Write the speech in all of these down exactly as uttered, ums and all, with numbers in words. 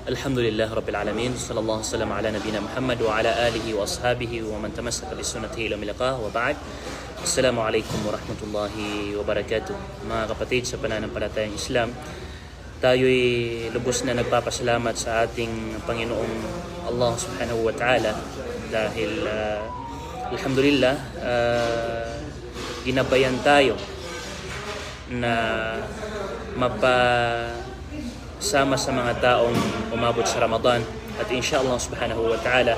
Alhamdulillah Rabbil Alamin. Sallallahu wasallam ala nabina Muhammad wa ala alihi wa ashabihi wa man tamassaka bi sunnatihi ila yawmil liqa, wa ba'd. Assalamu alaikum warahmatullahi wabarakatuh. Mga kapatid sa pananampalatayang Islam, tayo'y lubos na nagpapasalamat sa ating Panginoong Allah Subhanahu wa Ta'ala dahil, ah, alhamdulillah, ah, ginabayan tayo na mapa- sama sa mga taong umabot sa Ramadan. At insha Allah Subhanahu wa Ta'ala,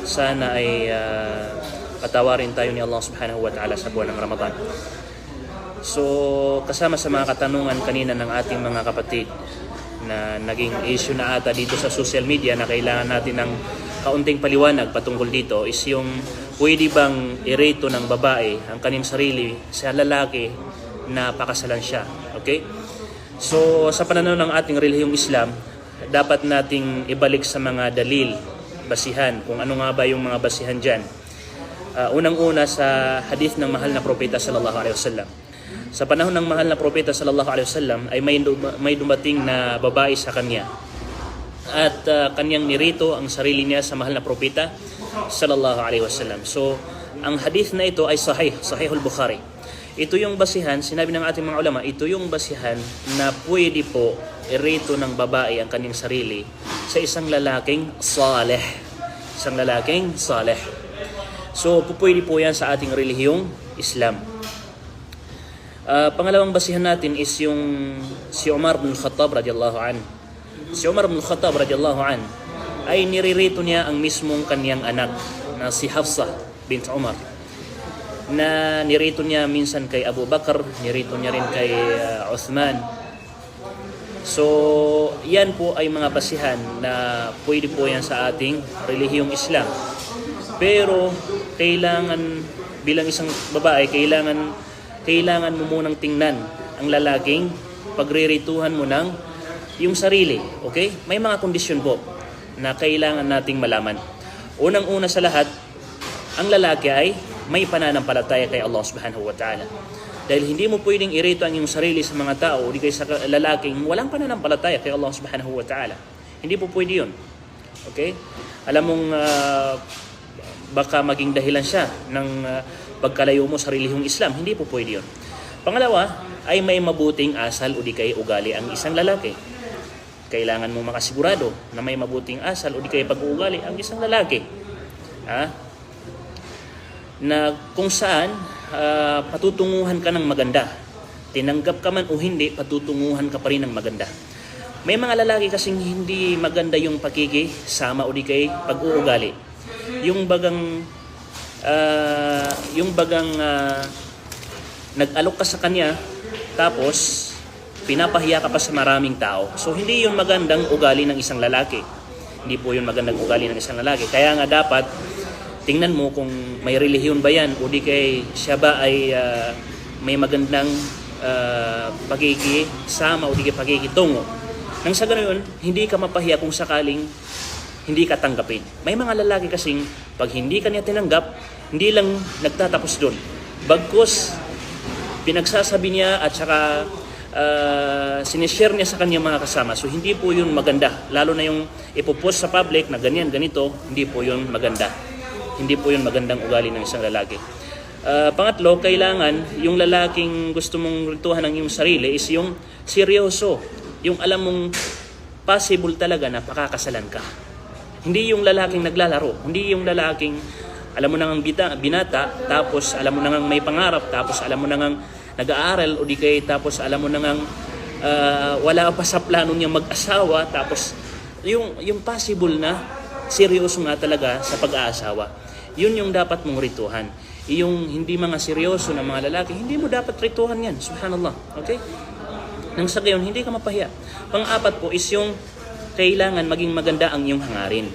sana ay, ah, patawarin tayo ni Allah Subhanahu wa Ta'ala sa buwan ng Ramadan. So, kasama sa mga katanungan kanina ng ating mga kapatid na naging issue na ata dito sa social media na kailangan natin ng kaunting paliwanag patungkol dito is yung pwede bang irito ng babae ang kanyang sarili sa lalaki na pakasalan siya. Okay? So, sa pananaw ng ating relihiyong Islam, dapat nating ibalik sa mga dalil, basihan, kung ano nga ba yung mga basihan diyan. Ah, unang-una sa hadith ng mahal na propeta sallallahu alaihi wasallam. Sa panahon ng mahal na propeta sallallahu alaihi wasallam ay may dum-, may dumating na babae sa kanya. At, ah, kanyang nirito ang sarili niya sa mahal na propeta sallallahu alaihi wasallam. So, ang hadith na ito ay sahih, Sahihul Bukhari. Ito yung basihan, sinabi ng ating mga ulama, ito yung basihan na pwede po irito ng babae ang kanyang sarili sa isang lalaking saleh. Isang lalaking saleh. So, pupwede po yan sa ating relihiyong Islam. Ah, pangalawang basihan natin is yung si Umar bin Khattab radiyallahu anhu. Si Umar bin Khattab radiyallahu anhu ay niririto niya ang mismong kanyang anak na si Hafsa bint Umar, na nirito niya minsan kay Abu Bakar, nirito niya rin kay, ah, Uthman. So, yan po ay mga basihan na pwede po yan sa ating relihiyong Islam. Pero kailangan, bilang isang babae, kailangan, kailangan mo munang tingnan ang lalaking pagrirituhan mo ng iyong sarili. Okay? May mga kondisyon po na kailangan nating malaman. Unang-una sa lahat, ang lalaki ay may pananampalataya kay Allah Subhanahu wa Ta'ala. Dahil hindi mo pwedeng irito ang iyong sarili sa mga tao o di kaya sa ka-, lalaking walang pananampalataya kay Allah Subhanahu wa Ta'ala. Hindi po pwede yun. Okay? Alam mong, ah, baka maging dahilan siya ng, ah, pagkalayo mo sa relihiyong Islam. Hindi po pwede yun. Pangalawa, ay may mabuting asal o di kaya ugali ang isang lalaki. Kailangan mo makasigurado na may mabuting asal o di kaya pag-uugali ang isang lalaki. Ha? Na kung saan, ah, patutunguhan ka ng maganda. Tinanggap ka man o hindi, patutunguhan ka pa rin ng maganda. May mga lalaki kasing hindi maganda yung pakikisama o di kaya pag-uugali. Yung bagang, ah, yung bagang, ah, nag-alok ka sa kanya, tapos pinapahiya ka pa sa maraming tao. So, hindi yun magandang ugali ng isang lalaki. Hindi po yun magandang ugali ng isang lalaki. Kaya nga dapat, tingnan mo kung may relihiyon ba yan, o di kay siya ba ay, ah, may magandang, ah, pakikisama o di kay pakikitungo. Nang sa ganoon, hindi ka mapahiya kung sakaling hindi ka tanggapin. May mga lalaki kasing pag hindi ka niya tinanggap, hindi lang nagtatapos dun. Bagkus, pinagsasabi niya at saka, ah, sinishare niya sa kanyang mga kasama. So, hindi po yun maganda. Lalo na yung ipopost sa public na ganyan, ganito, hindi po yun maganda. Hindi po yun magandang ugali ng isang lalaki. Ah, pangatlo, kailangan yung lalaking gusto mong rituhan ng iyong sarili is yung seryoso. Yung alam mong possible talaga na pakakasalan ka. Hindi yung lalaking naglalaro, hindi yung lalaking alam mo na ngang bita-, binata, tapos alam mo na ngang may pangarap, tapos alam mo na ngang nag-aaral, o di kaya tapos alam mo na ngang, ah, wala pa sa plano niya mag-asawa, tapos yung, yung possible na seryoso nga talaga sa pag-aasawa. Yun yung dapat mong rituhan. Yung hindi mga seryoso na mga lalaki, hindi mo dapat rituhan yan. Subhanallah. Okay? Nang sa gayon, hindi ka mapahiya. Pang-apat po is yung kailangan maging maganda ang iyong hangarin.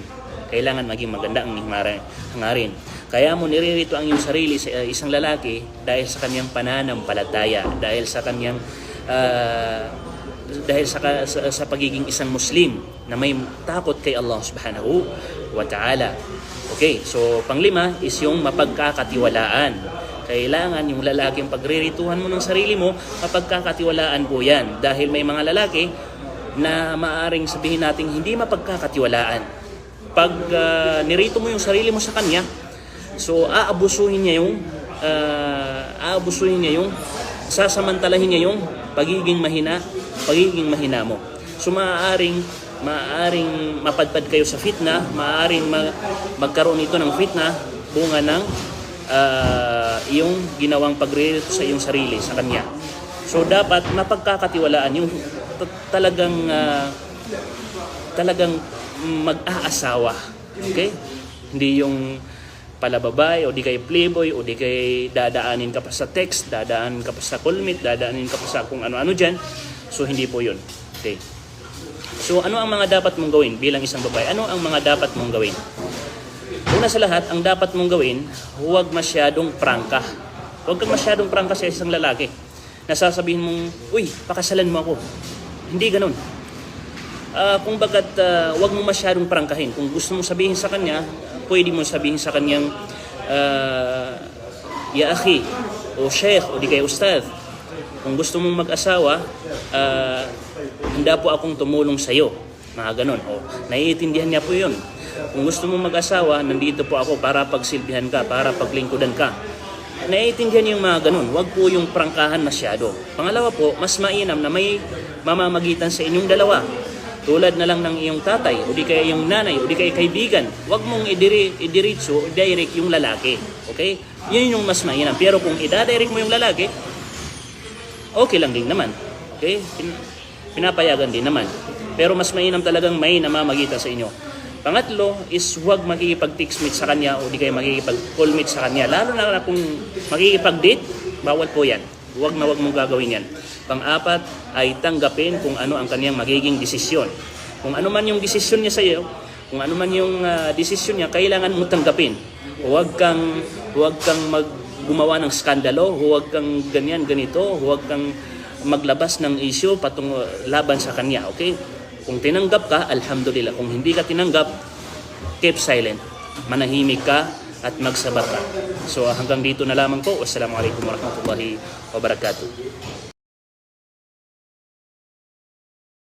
Kailangan maging maganda ang iyong hangarin. Hangarin. Kaya mo niririto ang iyong sarili sa, uh, isang lalaki dahil sa kanyang pananampalataya, dahil sa kanyang, ah, dahil sa, ka-, sa, sa pagiging isang Muslim na may takot kay Allah Subhanahu wa Ta'ala. Okay, so panglima is yung mapagkakatiwalaan. Kailangan yung lalaking pagrirituhan mo ng sarili mo, mapagkakatiwalaan po yan. Dahil may mga lalaki, na maaaring sabihin nating hindi mapagkakatiwalaan. Pag, ah, nirito mo yung sarili mo sa kanya, so aabusuhin niya yung, ah, aabusuhin niya yung, sasamantalahin niya yung pagiging mahina, pagiging mahina mo. So maaaring, maaaring mapadpad kayo sa fitna, maaaring ma-, magkaroon ito ng fitna, bunga ng, ah, iyong ginawang pagririto sa iyong sarili, sa kanya. So dapat mapagkakatiwalaan yung t-, talagang, ah, talagang mag-aasawa. Okay? Hindi yung palababae o di kay playboy o di kay dadaanin ka pa sa text, dadaan ka pa sa call meet, dadaanin ka pa sa kung ano-ano dyan. So hindi po yun. Okay. So ano ang mga dapat mong gawin bilang isang babae? Ano ang mga dapat mong gawin? Una sa lahat, ang dapat mong gawin, huwag masyadong prangka. Huwag kang masyadong prangka sa isang lalaki na sasabihin mong, "Uy, pakasalan mo ako." Hindi ganun. Ah, kung baga't, ah, wag mo masyadong prangkahin. Kung gusto mong sabihin sa kanya, pwede mo sabihin sa kanyang, ah, "Ya akhi," o "Sheikh," o di kaya "Ustadh. Kung gusto mong mag-asawa, ah, handa po akong tumulong sa'yo." Mga ganun. O, naiintindihan niya po yun. Kung gusto mong mag-asawa, nandito po ako para pagsilbihan ka, para paglingkudan ka. Naiintindihan niya yung mga ganun. Wag po yung prangkahan masyado. Pangalawa po, mas mainam na may mamamagitan sa inyong dalawa. Tulad na lang ng iyong tatay, o di kaya iyong nanay, o di kaya kaibigan. Wag mong idiri-, idiritso, direct yung lalaki. Okay? Yun yung mas mainam. Pero kung idadirect mo yung lalaki, okay lang din naman. Okay? Pin-, pinapayagan din naman. Pero mas mainam talagang may namamagitan sa inyo. Pangatlo is huwag makikipag-text meet sa kanya o di kaya makikipag-call meet sa kanya. Lalo na kung makikipag-date, bawal po yan. Huwag na huwag mong gagawin yan. Pang-apat ay tanggapin kung ano ang kanyang magiging desisyon. Kung ano man yung desisyon niya sa iyo, kung ano man yung, ah, desisyon niya, kailangan mo tanggapin. Huwag kang, huwag kang mag-, gumawa ng skandalo, huwag kang ganyan, ganito, huwag kang maglabas ng issue patung-, laban sa kanya, okay? Kung tinanggap ka, alhamdulillah. Kung hindi ka tinanggap, keep silent. Manahimik ka at magsabar ka. So, hanggang dito na lamang po. Wassalamualaikum warahmatullahi wabarakatuh.